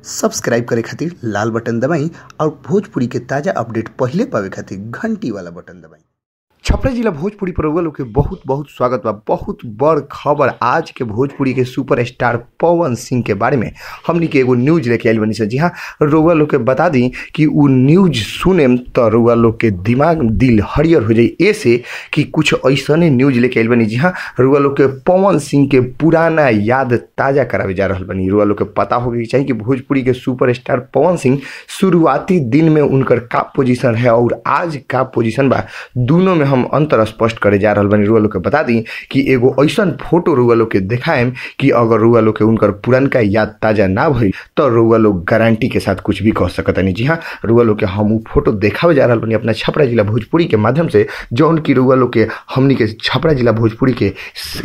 Subscribe करे खातिर लाल button दबाई और भोजपुरी के ताजा अपडेट पहिले पावे खातिर घंटी वाला बटन दबाई। छपरा जिला भोजपुरी पर रउआ लोग के बहुत बहुत स्वागत बा। बहुत बड़ खबर आज के भोजपुरी के सुपरस्टार पवन सिंह के बारे में हमनी के एगो न्यूज लेके आइल बनी। जी हाँ, रउआ लोग के बता दी कि उ न्यूज सुने तो रउआ लोग के दिमाग दिल हरियर हो जाई, ऐसे कि कुछ ऐसने न्यूज लेके आइल बनी। जी हाँ, रउआ लोग के पवन सिंह के पुराना याद ताज़ा करावे जा रहल बनी। रउआ लोग के पता होके के चाही कि भोजपुरी के सुपरस्टार पवन सिंह शुरुआती दिन में उनकर का पोजीशन है और आज का पोजीशन बा, दोनों में हम अंतर स्पष्ट करे जा रहल बनी। रुआ लोग के बता दी कि एगो ऐसन फोटो रुआ लोग के देखाएम कि अगर रुआ लोग के उनकर पुरनका याद ताजा ना भइल तो रुआ लोग गारंटी के साथ कुछ भी कह सकतनी। जी हाँ, रुआ लोग के हम उ फोटो देखावे जा रहल बनी अपना छपरा जिला भोजपुरी के माध्यम से, जौन की रुआ लोग के हमनी के छपरा जिला भोजपुरी के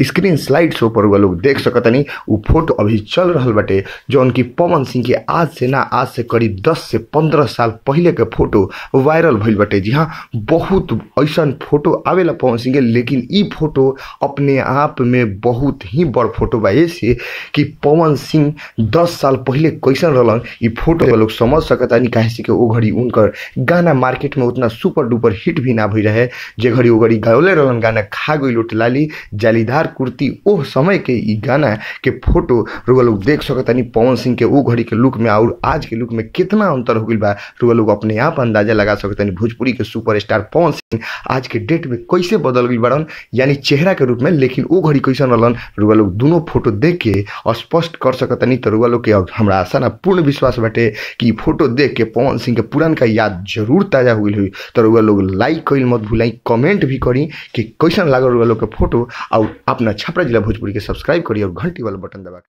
स्क्रीन स्लाइड शो पर रुआ लोग देख सकतनी। उ फोटो अभी चल रहल बाटे, जौन की पवन सिंह के आज से ना आज से करीब 10 से 15 साल पहले के फोटो वायरल भइल बाटे। जी हाँ, बहुत ऐसन फोटो आवेला पवन सिंह के, लेकिन ई फोटो अपने आप में बहुत ही बड़ फोटो बा, ऐसे कि पवन सिंह 10 साल पहले कैसन रहलन ई फोटो लोग समझ सकता नहीं। काहे से कि ओ घड़ी उनकर गाना मार्केट में उतना सुपर डुपर हिट भी ना भई रहे। जे घड़ी ओ घड़ी गावले रहलन गाना खा गई लोट लाली जालीदार कुर्ती, ओह समय के ई गाना के फोटो रुआ लोग देख सकता नहीं। पवन सिंह के ओ घड़ी के लुक में और आज के लुक में कितना अंतर हो गइल बा, रुआ लोग अपने आप अंदाजा लगा सकता नहीं। भोजपुरी के सुपरस्टार पवन सिंह आज के डेट में कैसे बदल गई बड़न, यानी चेहरा के रूप में, लेकिन वो घड़ी कैसन रहलन रुआ लोग दोनों फोटो देख के स्पष्ट कर सकतनी। तो रुआ लोग के हमरा आशा ना पूर्ण विश्वास बाटे कि फोटो देख के पवन सिंह के पुरान का याद जरूर ताज़ा हो गई हुई। तो रुआ लोग लाइक कइल मत भूलाई, कमेंट भी करी कि कैसन लागल रुआ लोग के फोटो, और अपना छपरा जिला भोजपुरी के सब्सक्राइब करी और घंटी वाला बटन दबा।